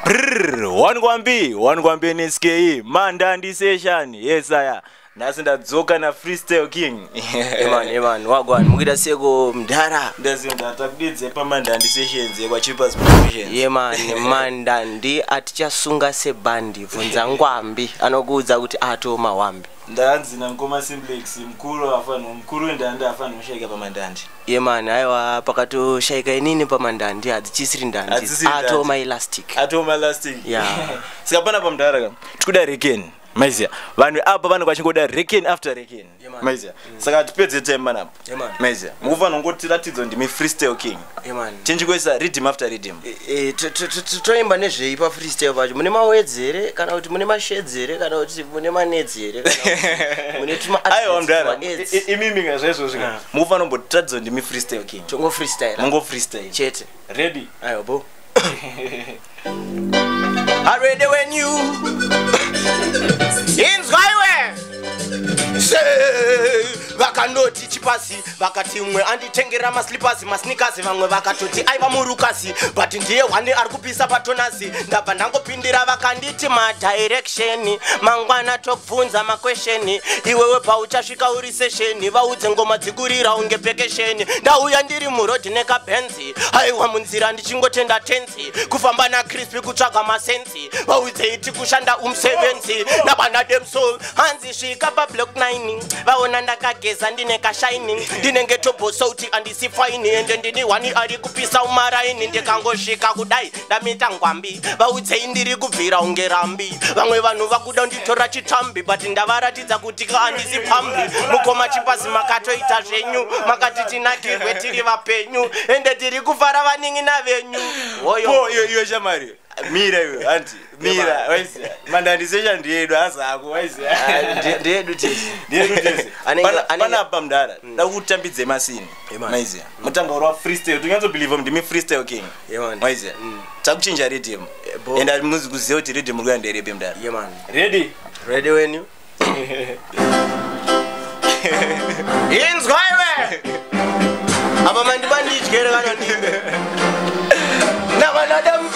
Brrr, one kwambi, one kwambi NSKE, Mandandi session. Yes aya. Nhasi ndadzoka na Freestyle King. Eman, eman, wagwan, mukuita seko mdhara. Ndazi takudidze paMandandi sessions yekwa Chipas Promotions. Yeman, Mandandi atichasunga sebhandi, bvunza Ngwambi anokuudza kuti ato mawambi. Ndanzi naMukoma Simplex mukuru afana mukuru wendandi afana kushaika paMandandi. Yeman, aiwa pakatoshaika inini paMandandi hadzichisiri ndandi, Hadzisiri ndandi. ato maelastic. Ato elastic. Yeah. Saka pana pamudhara ka tikuda reken. Maiziya. Vanhu apa vanenge vachingoda reken after reken. Yeah, man. Maiziya. Saka tipedze time panapa. Yeah, man. Maiziya. Mukufanira kungotiratidzo ndimi Freestyle King. Yeman. Chinjikoisa rhythm after rhythm. Toimba nezvei pafreestyle pacho? Mune mawords here kana kuti mune masheds here kana kuti mune manets here kana kuti mune tuma Aiwa mudhara. adverts, Imimi nga zvaizvozvi ka. Mukufanira kumbotiratidzo ndimi Freestyle King. tongo freestyle Mungo freestyle. chete. Ready? Aiwa bo. Already when you inzwa iwe se vakandoti chipasi, vakati mwe anditengera maslippers, masneakers, vamwe vakatoti aiva murukasi, but ndiye one ari kupisa patonasi. Ndabva ndangopindira, vakanditi madirection, mangwana tobvunza maquestion. Iwewe pauchasvika uri session, vaudze ngoma dzikurira unge pekesheni. Ndauya ndiri murodhi nekabenzi, aiwa munzira ndichingotenda tenzi, kufamba naCrispi kutsvaga masenzi, vaudzei tikushanda umusevenzi nabana demso. Hanzi svika pablock 9, vaona ndakageza, ndine kashining, ndinenge tobosouti, andisi fine, ende ndini one ari kupisa umaraini. Ndikangosvika kudai ndamita Ngwambi, vaudzei ndiri kubvira unge rambi. Vamwe vanhu vakuda nditora chitambi, but ndavaratidza kuti ka andisi pambi. Mukoma Chipasi, makatoita zvenyu, makati tinakirwe tiri vapenyu, ende tiri kufara vanin'ina venyu. Hoyo. Po iyo iyo shamari. Mira iwe, anti. Mira, waiziya. Mandandi session ndiyedu azako, waiziya. Ndeyedu tese. Ndiyedu tese. Panapa mudhara, dakutambidze masini. Yeah, man. Maiziya. Mutanga wa freestyle, tinyatsobelieve ndimi Freestyle King. Yeah, man. Maiziya. Takuchinja rhythm. Bo. And amuzi kuziva kuti rhythm uri kuenda iripi mudhara. Yeah man. Ready? Ready when you inzwa iwe apa mandibandidyere kana ndibe navanadam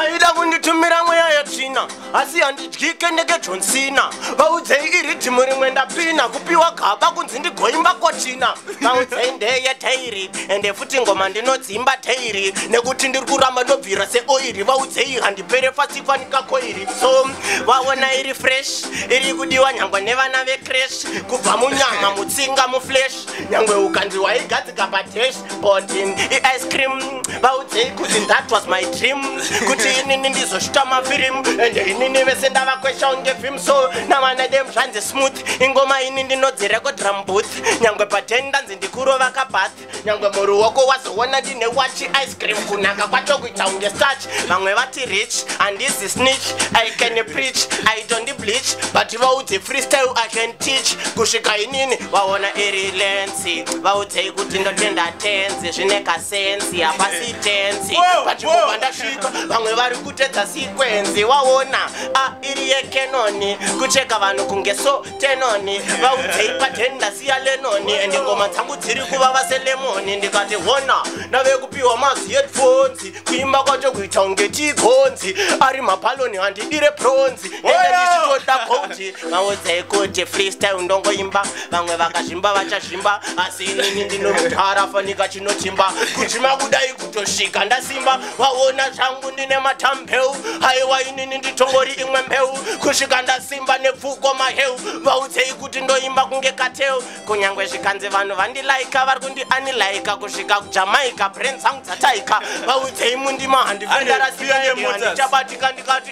aida kunditumira mweya yetsvina, asi handidyike ndeke John Cena. Vaudzei iridhimu rimwe ndapina kupiwa gaba kunzi ndigoimba kochina. Vaudzei ndeye tairi, ende futi ngoma ndinodzimba tairi, nekuti ndiri kuramba ndobvira seoiri. Vaudzei handipere fasifanika koiri. So vaona iri fresh, iri kudiwa nyangwe nevana vecreche, kubva munyama, mutsinga, muflesh, nyangwe ukanzi waigadzika padashboard iice cream. Vaudzei kuti that was my dream, kuti inini ndizoshuta mafirimu, ende inini vese ndavakwesha unge film. So navana dem zvanzi smooth, ingoma ini ndinodzirekodra mubooth, nyangwe paten ndanzi ndikurova kabath, nyangwe muruoko wazoona ndine wachi. Ice cream kunaka kwacho kuita unge starch. Vamwe vati rich, handizi snitch. I can preach, I don't bleach, but vaudze freestyle I can teach kusvika inini vaona iri lensi. Vaudzei kuti ndotenda tenzi, zvine kasensi, hapasi tenzi. Pachikubva ndasvika, vamwe vari kutedza sequence, waona a iri yekenoni, kucheka vanhu kunge so tenoni. Vaudzei paten ndasiya lenoni, ende ngoma dzangu dziri kuvava selemoni. Ndikati hona ndave kupiwa mazi headphones, kuimba kwacho kuita kunge tigonzi, ari mabhaloni handidire bronze, ende ndichitoda gold. Vaudzei kuti freestyle ndongoimba, vamwe vakazvimba vachazvimba, asi inini ndinomudhara fanika chinochimba kuchima kudai kutosvika ndasimba. Waona zvangu ndine matambeu, haiwa inini nditongori imwe mbeu, kusvika ndasimba nepfuko maheu. Vaudzei kuti ndoimba kunge kateu, kunyangwe zvikanzi vanhu vandilaika, vari kundianilaika kusvika kuJamaica, brain dzangu dzataika. Vaudzei mundima Ane, PN Motors. handichabatika. Ndikati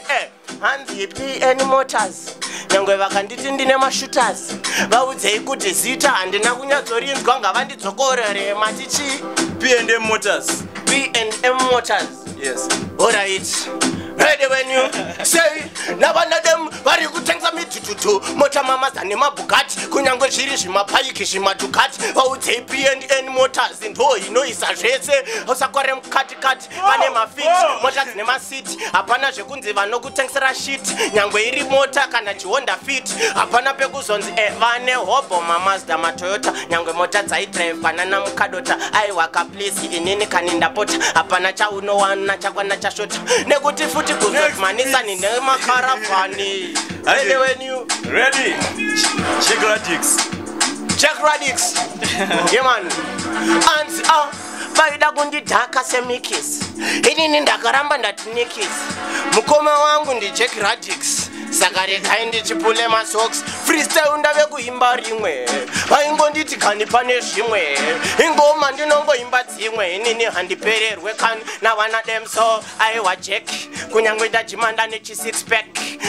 hanzi PN Motors, nyangwe vakanditi ndine mashooters. Vaudzei kuti zita handina kunyatsorinzwa, ngavandidzokorere. Matichi? P&M Motors. PNM Motors. Yes. Alright, ready when you say navana dem vari kutengesa midhudhudhu. 2 mota, maMazda nemaBugatti, kunyange zviri zvimaPike, zvimaDucati. Vaudzei P&N Motors ndo inoisa zvese. Usakware mukatikati, pane maFit, mota dzine maseats. Hapana zvekunzi vanokutengesera shit, nyangwe iri mota kana chiHonda Fit. Hapana pekuzonzi vane hobho. MaMazda, maToyota, nyangwe mota dzaidrivwa nana mukadota. Aiwaka, please, inini kani ndapota, hapana chaunowana chakwana chashota, nekuti futi kuzoti nemaCaravan. Aje. When you Ready? Jack Radix. Jack Radix, yeah man. Anzi ah, vaida kundidhaka semikis, inini ndakaramba, ndati nikis. Mukoma wangu ndiJack Radix, saka regai ndichipule masocks. Freestyle ndave kuimba rimwe, vaingonditi kani pane zvimwe ingoma, ndinongoimba dzimwe. Inini handipererwe kani navana demso. Aiwa Jack, kunyange ndajimanda nechi6 pack,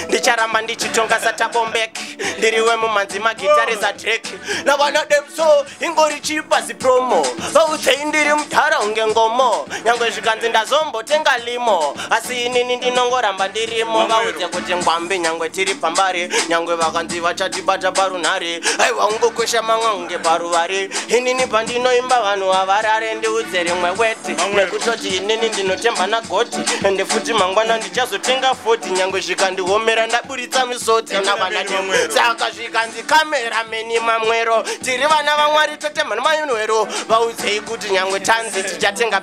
ndicharamba ndichitonga satabombek. Ndiriwe mumhanzi, magitare saDrake navana demso. Ingori chipa zipromo, vaudzei ndiri mudhara unge ngomo. Nyangwe zvikanzi ndazombotenga limo, asi inini ndinongoramba ndirimo. Vaudze kuti ngwambi, nyangwe tiri pambari, nyangwe vakanzi vachatibata parunhare, aiwa, ungokwesha mamwe unge paruvari. Inini pandinoimba vanhu havarare. Ndiudze rimwe weti, nekutoti inini ndinotemba nagoti, ende futi mangwana ndichazotenga 40, nyangwe zvikandiomera ndaburitsa misodzi navana. Saka zvikanzi cameraman mamwero, tiri vana vaMwari, totemba nemayunwero. Vaudzei kuti nyangwe tanzi tichatenga.